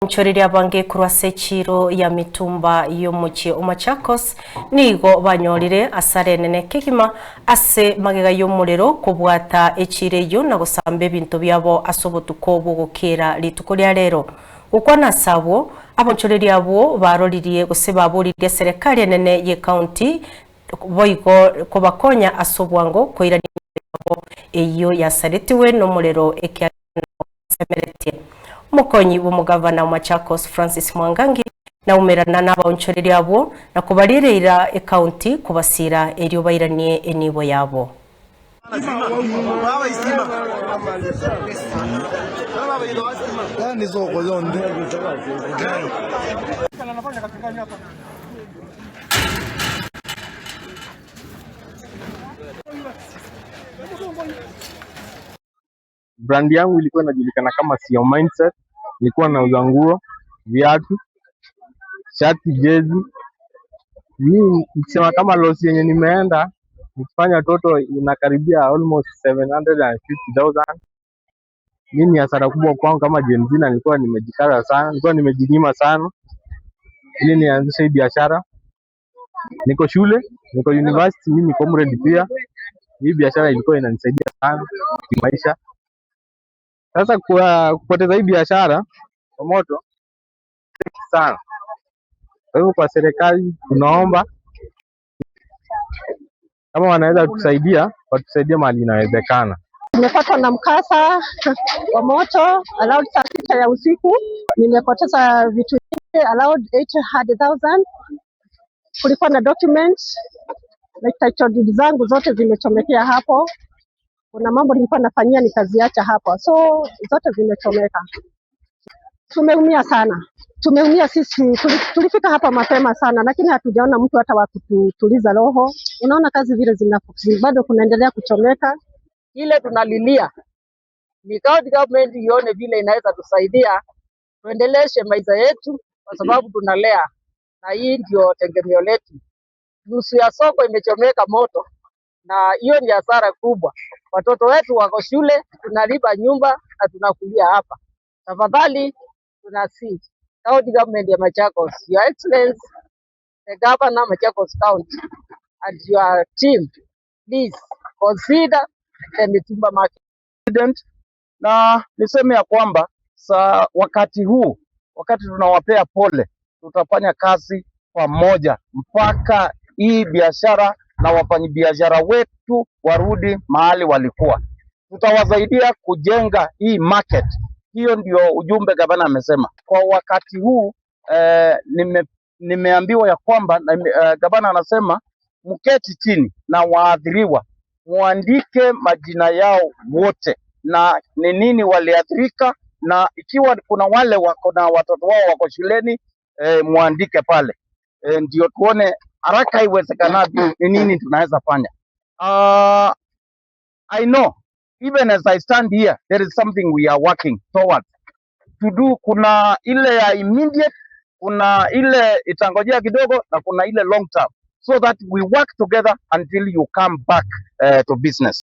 Nchoreri abange korwa ase echiro ya mitumba y'omochie o Machakos nigo banyorire asara enene kegima ase magega y'omorero kobwata echiro eyio na gosamba ebinto biabo ase obotuko bw'ogokera rituko ria rero. Gokwana ase abwo, abonchoreri abwo baroririe gose baboririe serikali enene ye county boigo kobakonya ase obwango koirania yabo eyio yasaretiwe n'omorero ekiagera semeretie. Omokonyi bw'omogavana wa Machakos Francis Mwangangi naumerana n'abaonchoreri abwo na kubarireira ecounty kubasira erio bairanie enibo yabo. Yani soko yonde. Brand yangu ilikuwa inajulikana kama Sio Mindset. Nilikuwa nauza nguo, viatu, shati, jezi. Mi nikisema kama loss yenye nimeenda nikifanya total inakaribia almost 750,000. Mi ni hasara kubwa kwangu kama Gen Z, na nilikuwa nimejikaza sana, nilikuwa nimejinyima sana ili nianzishe hii biashara. Niko shule, niko university, mimi ni comrade pia. Hii biashara ilikuwa inanisaidia sana kimaisha. Sasa kwa kupoteza hii biashara kwa moto sana. Kwa hivyo kwa serikali tunaomba kama wanaweza kutusaidia, watusaidie mahali inawezekana. Nimepatwa na mkasa wa moto around saa 6 ya usiku. Nimepoteza vitu vingi around 800,000. Kulikuwa na documents like title deed zangu zote zimechomekea hapo. Kuna mambo nilikuwa nafanyia nikaziacha hapo, so zote zimechomeka. Tumeumia sana, tumeumia sisi. Tulifika hapa mapema sana, lakini hatujaona mtu hata wa kututuliza roho. Unaona kazi vile zina bado kunaendelea kuchomeka. Ile tunalilia ni county government ione vile inaweza tusaidia tuendeleshe maisha yetu, kwa sababu tunalea na hii ndio tegemeo letu. Nusu ya soko imechomeka moto, na hiyo ni hasara kubwa. Watoto wetu wako shule, tunalipa nyumba na tunakulia hapa. Tafadhali tunasi county government ya Machakos, Your Excellency the Governor Machakos County and your team, please consider the Mitumba market. Na niseme ya kwamba sa wakati huu, wakati tunawapea pole, tutafanya kazi pamoja mpaka hii biashara na wafanyabiashara wetu warudi mahali walikuwa. Tutawasaidia kujenga hii market. Hiyo ndio ujumbe gavana amesema. Kwa wakati huu nimeambiwa ya kwamba gavana anasema mketi chini na waathiriwa muandike majina yao wote na ni nini waliathirika, na ikiwa kuna wale wako na watoto wao wako shuleni muandike pale ndio tuone haraka iwezekanavyo ni nini tunaweza fanya. I know even as I stand here there is something we are working towards to do. Kuna ile ya immediate, kuna ile itangojea kidogo na kuna ile long term, so that we work together until you come back to business.